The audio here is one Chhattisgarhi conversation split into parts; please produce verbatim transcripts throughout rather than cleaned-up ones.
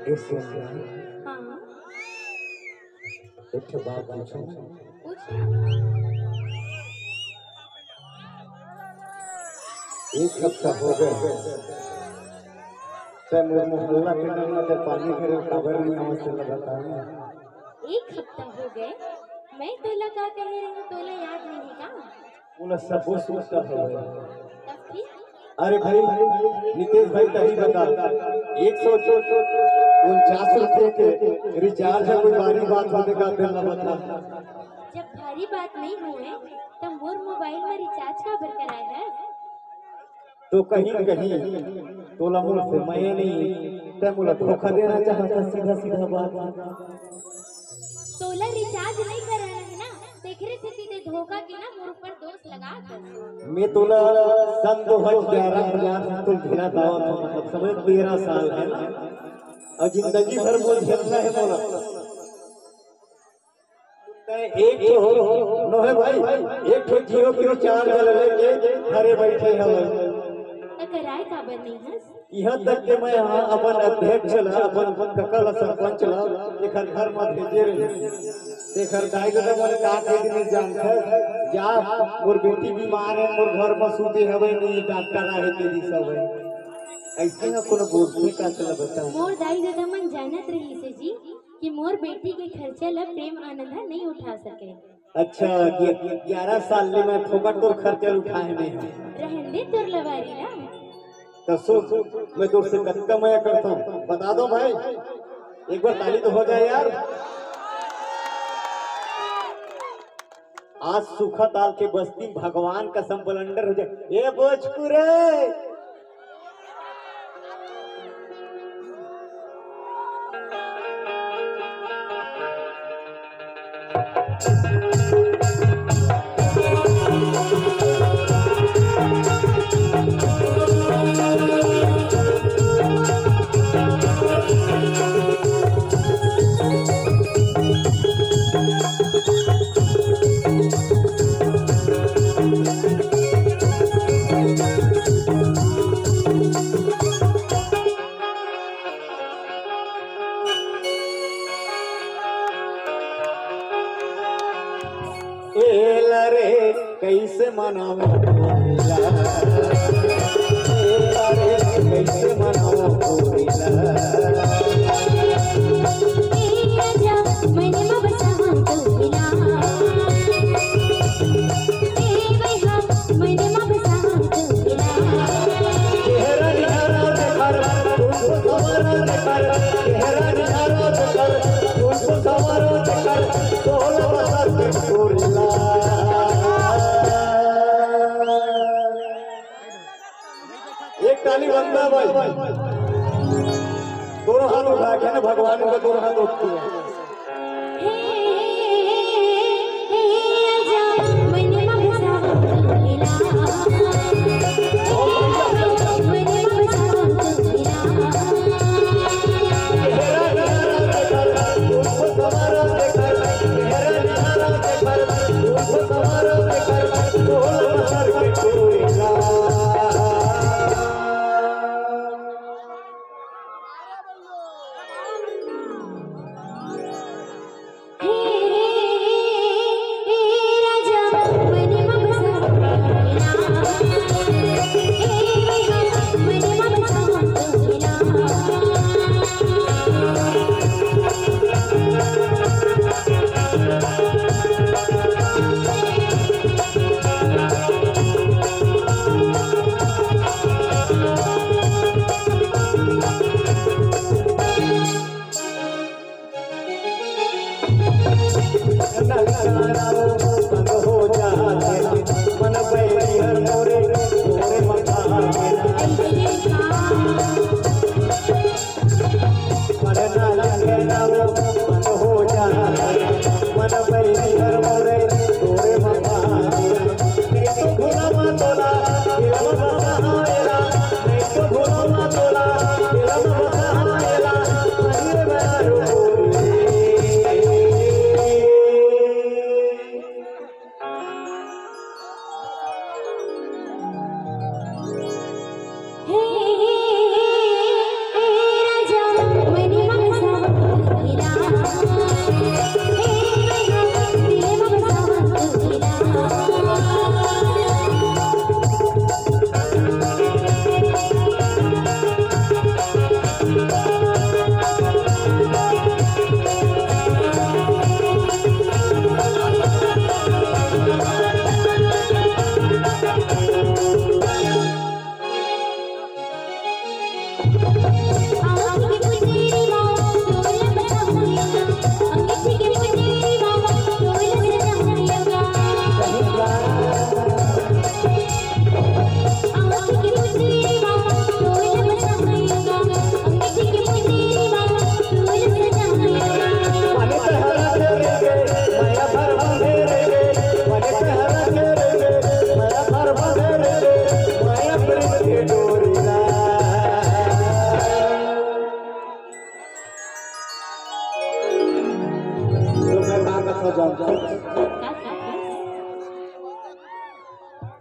ए सोनिया, हाँ। एक ठो बात पूछूं? पूछ। एक हफ्ता हो गए, तैं मोर मोहल्ला के नल में पानी भरे काबर नहीं आवत, तेला बता ना। एक हफ्ता हो गए, मैं तोला का कहे रहेंव, तोला याद नहीं का? मोला सबो सुनता हवे। तब फिर? अरे भाई, नितेश भाई, तही बता, एक सौ उनचास रुपये के रिचार्ज है, कोई भारी बात होने का, तेला बता। जब भारी बात नहीं होए, तब मोर मोबाइल में रिचार्ज काबर कराए है? तो कहीं न कहीं तोला मोर से मया नहीं, तैं मोला धोखा देना चाहत हस, सीधा सीधा बात। तोला रिचार्ज नहीं कराना है ना, तेखरे सेती ते धोखा के ना मोर ऊपर दोष लगा दे। मैं तोला सन दो हजार ग्यारह हजार से तो घेरा दावत हूँ, मतलब समझ, तेरह साल है ना, और जिंदगी भर मोर झेलना है तोला। तैं एक ठो नोहे भाई, एक ठो जियो के रिचार्ज लेके घरे बैठे हवे। त कराए काबर नहीं हस? इहाँ तक के मैं ह अपन अध्यक्ष ला, अपन कका ला, सरपंच ला, एकर घर म भेजे रहे। एकर दाई ददा मन का के दिन जानथे, जा मोर बेटी बीमार है, मोर घर म सूते हवे नहीं, डॉक्टर आहे तेरी सब है। ऐसे में कोनो बोलथे का, चला बता। मोर दाई ददा मन जानत रहिस हे जी कि मोर बेटी के खर्चा ला प्रेम आनंद ह नहीं उठा सके। अच्छा, ग्यारह साल ले मैं फोकट तोर खर्चा उठाए में हूँ। रहन दे तोर लवारी ला। तो सुन, मैं तोर से कत्ता मया करता हूँ, बता दो भाई, एक बार ताली तो हो जाए यार। आज सूखा ताल के बस्ती भगवान कसम बलंडर हो जाए। ए बोचकुरे, एला रे कइसे मनावं होरी ला, एला रे कइसे मनावं होरी ला। ए राजा, मने म बसावं तोला। ए भैया, मने म बसावं तोला। चेहरा निहारा देखर, रूप सवारा देखर, चेहरा निहारा देखर, रूप सवारा देखर, तोला बसर के तोरी ला। एक ताली बनता भाई। दोनों हाथ उठा के ना भगवान का दोनों हाथ उठा के।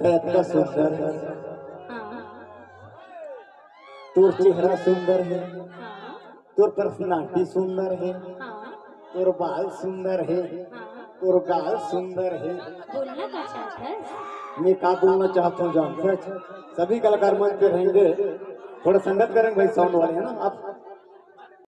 अतका सुंदर है। हाँ। तोर चेहरा सुंदर है। हाँ। तोर पर्सनालिटी सुंदर है। हाँ। तोर बाल सुंदर है। हाँ। तोर गाल सुंदर है। बोलना का चाहत है? मैं का बोलना चाहत हूँ जानते हैं? सभी कलाकार मंच पे रहेंगे, थोड़ा संगत करेंगे भाई, साउंड वाले है ना आप।